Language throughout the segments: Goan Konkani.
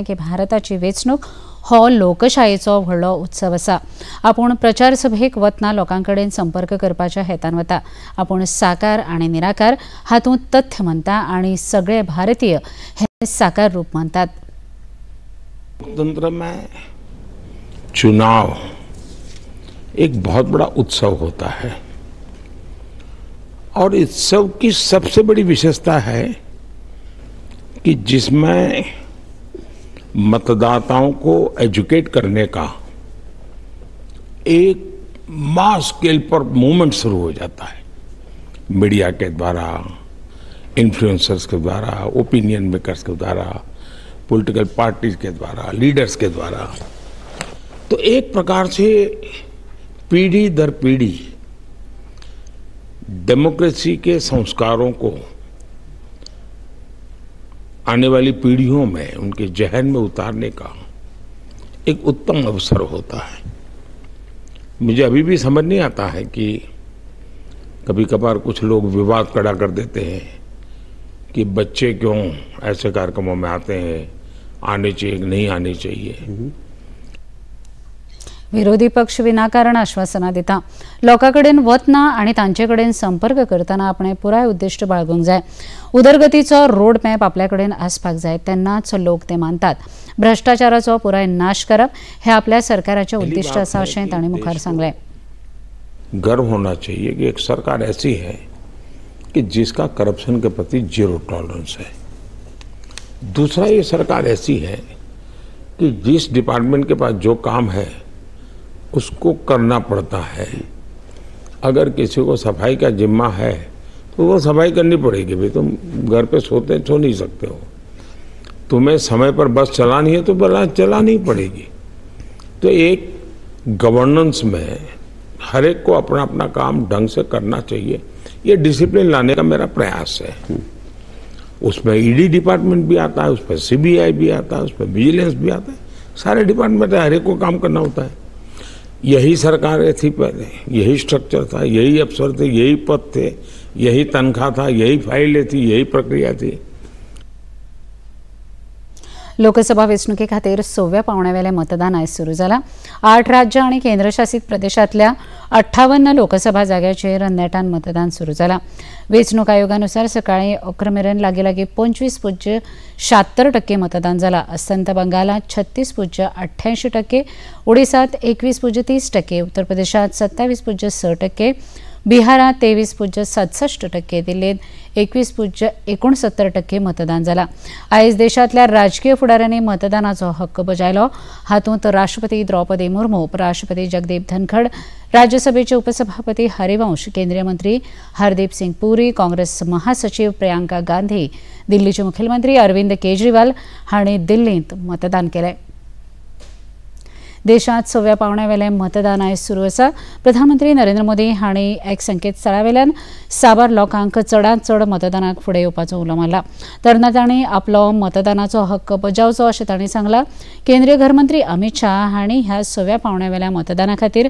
की भारताची वेंचणूक हो लोकशायेचो व्हडलो उत्सव आसा. आपूण प्रचार सभेक वतना लोकां कडेन संपर्क करपाच्या हेतान वता. आपूण साकार आनी निराकार हातूंत तथ्य मानता आनी सगळे भारतीय हे साकार रूप मानतात. लोकतंत्र में चुनाव एक बहुत बड़ा उत्सव होता है और उत्सव की सबसे बड़ी विशेषता है कि जिसमें मतदाताओं को एजुकेट करने का एक मास स्केल पर मूवमेंट शुरू हो जाता है। मीडिया के द्वारा, इन्फ्लुएंसर्स के द्वारा, ओपिनियन मेकर्स के द्वारा, पॉलिटिकल पार्टीज के द्वारा, लीडर्स के द्वारा। तो एक प्रकार से पीढ़ी दर पीढ़ी डेमोक्रेसी के संस्कारों को आने वाली पीढ़ियों में, उनके जहन में उतारने का एक उत्तम अवसर होता है। मुझे अभी भी समझ नहीं आता है कि कभी कभार कुछ लोग विवाद खड़ा कर देते हैं कि बच्चे क्यों ऐसे कार्यक्रमों में आते हैं, आने चाहिए नहीं आने चाहिए। विरोधी पक्ष विनाकारण आश्वासना दिता. लोकां कडेन वतना आनी तांचे कडेन संपर्क करतना आपणे पुराय उद्दिश्ट बाळगूंक जाय. उदरगतीचो रोड मॅप आपल्या कडेन आसपाक जाय, तेन्नाच लोक ते मानतात. भ्रष्टाचाराचो पुराय नाश करप हे आपल्या सरकाराचें उद्दिश्ट आसा अशें तांणी मुखार सांगलें. गर्व होना चाहिए कि एक सरकार ऐसी है कि जिसका करप्शन के प्रति जीरो टॉलरेंस है। दूसरा, ये सरकार ऐसी है कि जिस डिपार्टमेंट के पास जो काम है उसको करना पड़ता है। अगर किसी को सफाई का जिम्मा है तो वो सफाई करनी पड़ेगी। भाई तुम घर पे सोते सो नहीं सकते हो, तुम्हें समय पर बस चलानी है तो बस चलानी पड़ेगी। तो एक गवर्नेंस में हर एक को अपना अपना काम ढंग से करना चाहिए। ये डिसिप्लिन लाने का मेरा प्रयास है। उसमें ईडी डिपार्टमेंट भी आता है, उसमें सीबीआई भी आता है, उसमें विजिलेंस भी आता है, सारे डिपार्टमेंट है, हर एक को काम करना होता है। यही सरकारें थी पहले, यही स्ट्रक्चर था, यही अफसर थे, यही पद थे, यही तनख्वाह था, यही फाइलें थी, यही प्रक्रिया थी। लोकसभा वेंचणुके खातीर सव्या पावण्यावेलें मतदान आयज सुरू जालां. 8 राज्यां आनी केंद्रशासीत प्रदेशांतल्या 58 लोकसभा जाग्याचेर नेटान मतदान सुरू जालां. वेंचणूक आयोगानुसार सकाळीं 11 मेरेन लागीं लागीं 25.76% मतदान जालां. अस्तंत बंगालांत 36.88%, ओडिसांत 21.30%, उत्तर प्रदेशांत 27.6%, बिहारांत 23.67%, दिल्लींत 21.69% मतदान जालां. आयज देशांतल्या राजकीय फुडाऱ्यांनी मतदानाचो हक्क बजायलो. हातूंत राष्ट्रपती द्रौपदी मुर्मू, उपराष्ट्रपती जगदीप धनखड, राज्यसभेचे उपसभापती हरिवंश, केंद्रीय मंत्री हरदीप सिंग पुरी, काँग्रेस महासचिव प्रियंका गांधी, दिल्लीचे मुखेलमंत्री अरविंद केजरीवाल हांणी दिल्लींत मतदान केलें. देशांत सव्या पावण्यावेलें मतदान आयज सुरू आसा. प्रधानमंत्री नरेंद्र मोदी हांणी एक संकेतस्थळावेल्यान साबार लोकांक चडांत चड मतदानाक फुडें येवपाचो उलो मारला. तरणाट्यांनी आपलो मतदानाचो हक्क बजावचो अशें तांणी सांगलां. केंद्रीय घरमंत्री अमित शाह हांणी ह्या सव्या पावण्यावेल्या मतदाना खातीर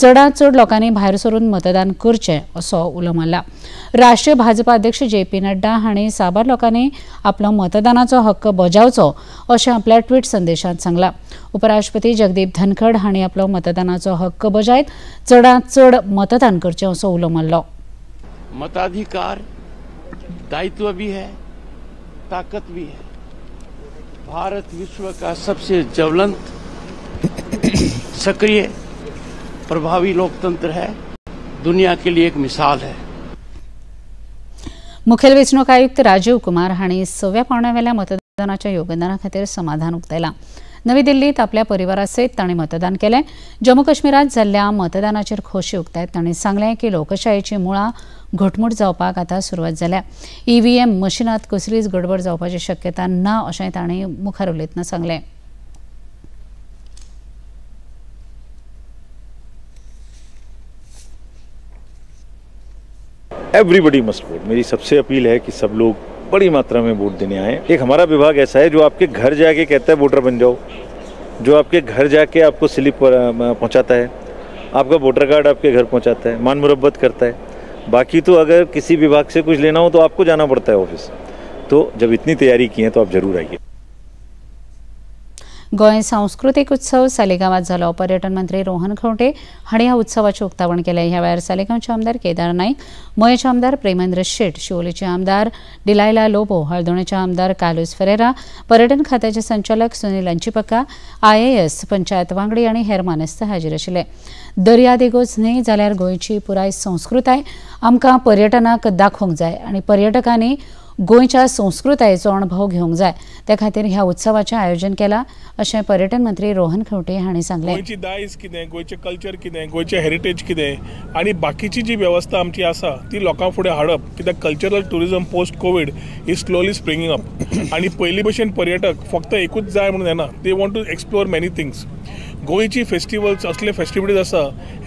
चडांत चड लोकांनी भायर सरून मतदान करचें असो उलो मारला. राष्ट्रीय भाजपा अध्यक्ष जे पी नड्डा हांणी साबार लोकांनी आपलो मतदानाचो हक्क बजावचो अशें आपल्या ट्विट संदेशांत सांगलां. उपराष्ट्रपती जगदीप धनखड हांणी आपलो मतदानाचो हक्क बजायत चडांत चड मतदान करचें असो उलो मारलो. मताधिकार दायित्व भी है, ताकत भी है। भारत विश्व का सबसे ज्वलंत, सक्रिय, प्रभावी लोकतंत्र है, दुनिया के लिए एक मिसाल है। मुखेल वेंचणूक आयुक्त राजीव कुमार हांणी सव्या पावण्यावेल्या मतदानाच्या योगदाना खातीर समाधान उक्तायलां. नवी दिल्लींत आपल्या परिवारा सयत तांणी मतदान केलें. जम्मू काश्मीरांत जाल्ल्या मतदानाचेर खोशी उक्तायत तांणी सांगलें की लोकशायेची मुळां घटमूट जावपाक आतां सुरवात जाल्या. ईव्हीएम मशिनांत कसलीच गडबड जावपाची शक्यता ना अशें तांणी मुखार उलयतना सांगलें. Everybody must vote. मेरी सबसे अपील है कि सब लोग बड़ी मात्रा में वोट देने आए। एक हमारा विभाग ऐसा है जो आपके घर जाके कहता है वोटर बन जाओ, जो आपके घर जाके आपको स्लिप पहुंचाता है, आपका वोटर कार्ड आपके घर पहुंचाता है, मान मुरब्बत करता है। बाकी तो अगर किसी विभाग से कुछ लेना हो तो आपको जाना पड़ता है ऑफिस। तो जब इतनी तैयारी की है तो आप ज़रूर आइए। गोंय सांस्कृतीक उत्सव सालिगांवात जालो. पर्यटन मंत्री रोहन खंवटे हांणी ह्या उत्सवाचें उक्तावण केलें. ह्या वेळार सालिगांवचे आमदार केदार नाईक, मयेचे आमदार प्रेमेंद्र शेट, शिवोलीचे आमदार डिलायला लोबो, हळदोणेचे आमदार कार्लुस फेरेरा, पर्यटन खात्याचे संचालक सुनील अंचिपक्का, IAS, panchayat वांगडी आनी हेर मानेस्त हाजीर आशिल्ले. दर्यादेगोच न्हय जाल्यार गोंयची पुराय संस्कृताय आमकां पर्यटनाक दाखोवंक जाय आनी पर्यटकांनी गोंयच्या संस्कृतायेचो अणभव घेवंक जाय, ते खातीर ह्या उत्सवाचें आयोजन केलां अशें पर्यटन मंत्री रोहन खंवटे हांणी सांगलें. गोंयची दायज कितें, गोंयचें कल्चर कितें, गोंयचें हेरिटेज कितें आनी बाकीची जी वेवस्था आमची आसा ती लोकां फुडें हाडप, कित्याक cultural tourism post COVID is slowly springing up आनी पयलीं भशेन पर्यटक फक्त एकूच जाय म्हणून येना, they want to explore many things. गोंयची फेस्टिवल्स असले फेस्टिविटीज आसा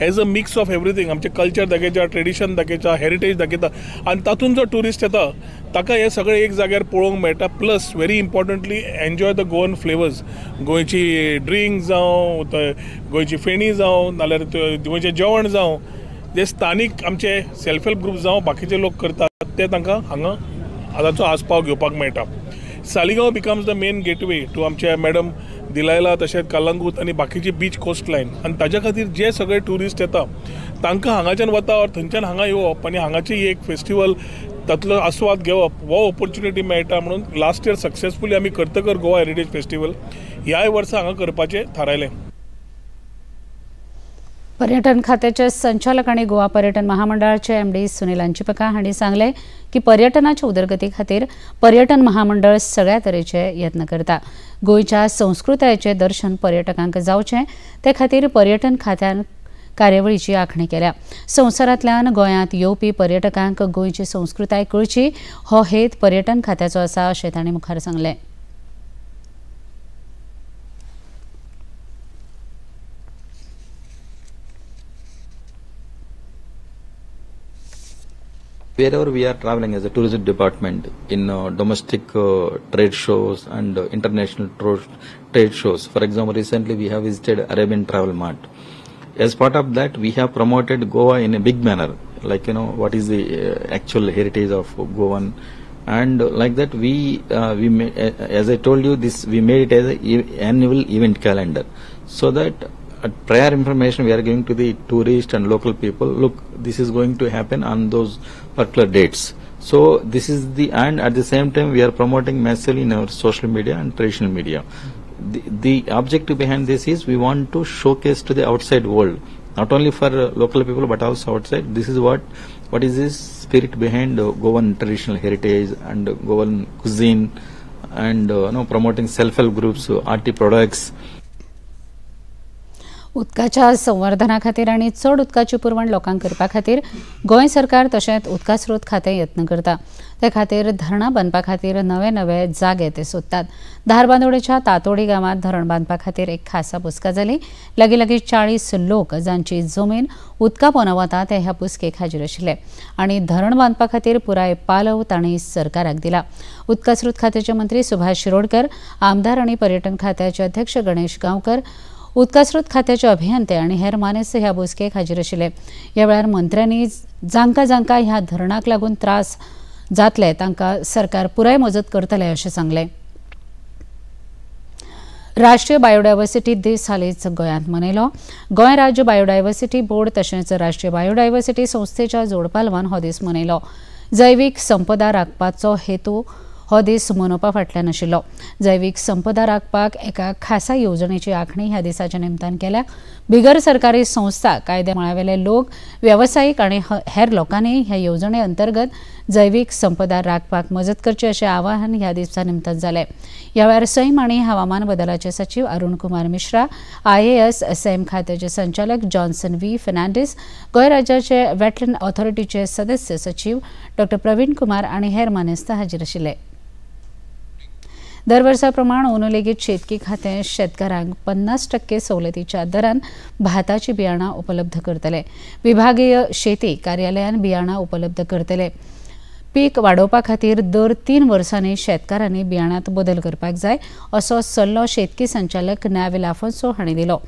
as a mix of everything, आमचें कल्चर दाखयता, ट्रेडिशन दाखयता, हेरिटेज दाखयता आनी तातूंत जो ट्युरिस्ट येता ताका हें सगळें एक जाग्यार पळोवंक मेळटा. Plus very importantly enjoy the Goan flavours, गोंयची ड्रिंक जावं, गोंयची फेणी जावं, नाल्यार गोंयचें जेवण जावं, जे स्थानीक आमचे सेल्फ हेल्प ग्रुप जावं बाकीचे लोक करतात ते तांकां हांगा ताचो आस्पाव घेवपाक मेळटा. Saligao becomes the main gateway to आमचे मॅडम दिलायला तशेंच कलंगूट आनी बाकीची बीच कोस्ट लायन आनी ताज्या खातीर जे सगळे ट्युरिस्ट येता तांकां हांगाच्यान वता ऑर थंयच्यान हांगा येवप आनी हांगाची एक फेस्टिवल तातलो आस्वाद घेवप हो ऑपॉर्च्युनिटी मेळटा म्हणून लास्ट इयर सक्सेसफुली आमी करतकर गोवा हेरिटेज फेस्टिवल ह्याय वर्सा हांगा करपाचें थारायलें. पर्यटन खात्याचे संचालक आनी गोवा पर्यटन महामंडळाचे MD Sunil अंचिपका हांणी सांगलें की पर्यटनाच्या उदरगती खातीर पर्यटन महामंडळ सगळ्या तरेचे यत्न करता. गोंयच्या संस्कृतायेचें दर्शन पर्यटकांक जावचें ते खातीर पर्यटन खात्यान कार्यावळीची आखणी केल्या. संवसारांतल्यान गोंयांत येवपी पर्यटकांक गोंयची संस्कृताय कळची हो हेत पर्यटन खात्याचो आसा अशें तांणी मुखार सांगलें. Wherever we are traveling as a tourism department in domestic trade shows and international trade shows. For example, recently we have visited Arabian Travel Mart. As part of that, we have promoted Goa in a big manner, like, you know, what is the actual heritage of Goan, and like that we as I told you, this we made it as an annual event calendar, so that prior information we are giving to the tourist and local people, look, this is going to happen on those particular dates. So this is the, and at the same time we are promoting massively in our social media and traditional media. The objective behind this is we want to showcase to the outside world, not only for local people but also outside. This is what is this spirit behind Goan traditional heritage and Goan cuisine, and you know, promoting self-help groups, RT products. उदकाच्या संवर्धना खातीर आनी चड उदकाची पुरवण लोकांक करपा खातीर गोंय सरकार तशेंच उदका स्रोत खातें यत्न करता. ते खातीर धरणां बांदपा खातीर नवे नवे जागे ते सोदतात. धारबांदोडेच्या तातोडी गांवांत धरण बांदपा खातीर एक खासा बसका जाली. लागीं लागीं 40 लोक जांची जमीन उदका पोंदा वता ते ह्या बसकेक हाजीर आशिल्ले आनी धरण बांदपा खातीर पुराय पालव तांणी सरकाराक दिला. उदका स्रोत खात्याचे मंत्री सुभाष शिरोडकर, आमदार आनी पर्यटन खात्याचे अध्यक्ष गणेश गांवकर, उदकास्रोत खात्याचे अभियंते आनी हेर मानेस्त ह्या बसकेक हाजीर आशिल्ले. ह्या वेळार मंत्र्यांनी जांकां जांकां ह्या धरणाक लागून त्रास जातले तांकां सरकार पुराय मजत करतले अशें सांगलें. राष्ट्रीय बायोडायवर्सिटी दीस हालींच गोंयांत मनयलो. गोंय राज्य बायोडायवर्सिटी बोर्ड तशेंच राष्ट्रीय बायोडायवर्सिटी संस्थेच्या जोडपालवान हो दीस मनयलो. जैवीक संपदा राखपाचो हेतू हो दीस मनोवपा फाटल्यान आशिल्लो. जैवीक संपदा राखपाक एका खासा येवजणेची आखणी ह्या दिसाच्या निमतान केल्या. बिगर सरकारी संस्था, कायद्या मळावेले लोक, वेवसायीक आनी हेर लोकांनी ह्या येवजणे अंतर्गत जैवीक संपदा राखपाक मजत करची अशें आवाहन ह्या दिसा निमतान जालें. ह्या वेळार सैम आनी हवामान बदलाचे सचीव अरुण कुमार मिश्रा, IAS, सैम खात्याचे संचालक जॉन्सन व्ही फर्नांडीस, गोंय राज्याचे वेटलँड ऑथॉरिटीचे सदस्य सचीव डॉ प्रवीण कुमार आनी हेर मानेस्त हाजीर आशिल्ले. दर वर्सा प्रमाण अंदू लेगीत शेतकी खातें शेतकारांक 50% सवलतीच्या दरान भाताची बियाणां उपलब्ध करतले. विभागीय शेती कार्यालयान बियाणां उपलब्ध करतले. पीक वाडोवपा खातीर दर 3 वर्सांनी शेतकारांनी बियाणांत बदल करपाक जाय असो सल्लो शेतकी संचालक नॅविल आफोन्सो हांणी दिलो.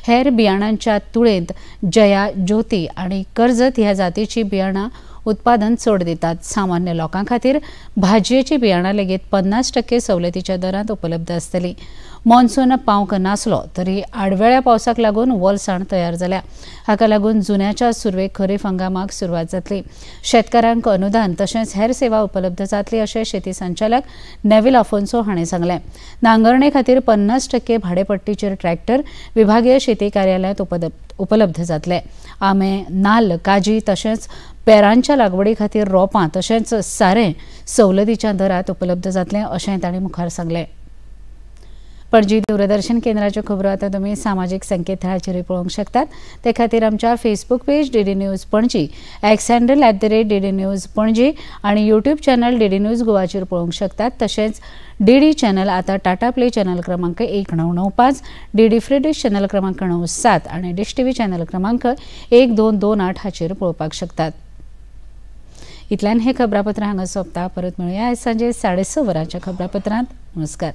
हेर बियाणांच्या तुळेंत जया, ज्योती आनी कर्जत ह्या जातीची बियाणां उत्पादन चड दितात. सामान्य लोकां खातीर भाजयेची बियाणां लेगीत 50% सवलतीच्या दरांत उपलब्ध आसतली. मॉन्सून पावंक नासलो तरी आडवेळ्या पावसाक लागून वलसाण तयार जाल्या. हाका लागून जुन्याच्या सुरवेक खरीफ हंगामाक सुरवात जातली. शेतकारांक अनुदान तशेंच हेर सेवा उपलब्ध जातली अशें शेती संचालक नेव्हिल आफोन्सो हांणी सांगलें. नांगरणे खातीर 50% भाडेपट्टीचेर ट्रॅक्टर विभागीय शेती कार्यालयांत उपलब्ध जातले. आंबे, नाल्ल, काजी तशेंच पेरांच्या लागवडी खातीर रोपां तशेंच सारें सवलतीच्या दरात उपलब्ध जातलें अशें तांणी मुखार सांगलें. पणजी दूरदर्शन केंद्राच्यो खबरो आतां तुमी सामाजीक संकेतथळाचेरूय पळोवंक शकतात. ते खातीर आमच्या Facebook page DD news Panaji, X handle @DD news Panaji आनी यूट्यूब चॅनल डीडी न्यूज गोवाचेर पळोवंक शकतात. तशेंच डीडी चॅनल आतां टाटा प्ले चॅनल क्रमांक 1995, डीडी फ्री डिश चॅनल क्रमांक 97 आनी डिश टीव्ही चॅनल क्रमांक 1228 हाचेर पळोवपाक शकतात. इतल्यान हे खबरापत्र हांगा सोंपता. परत मेळुया आयज सांजे 6:30 वरांच्या खबरापत्रांत. नमस्कार.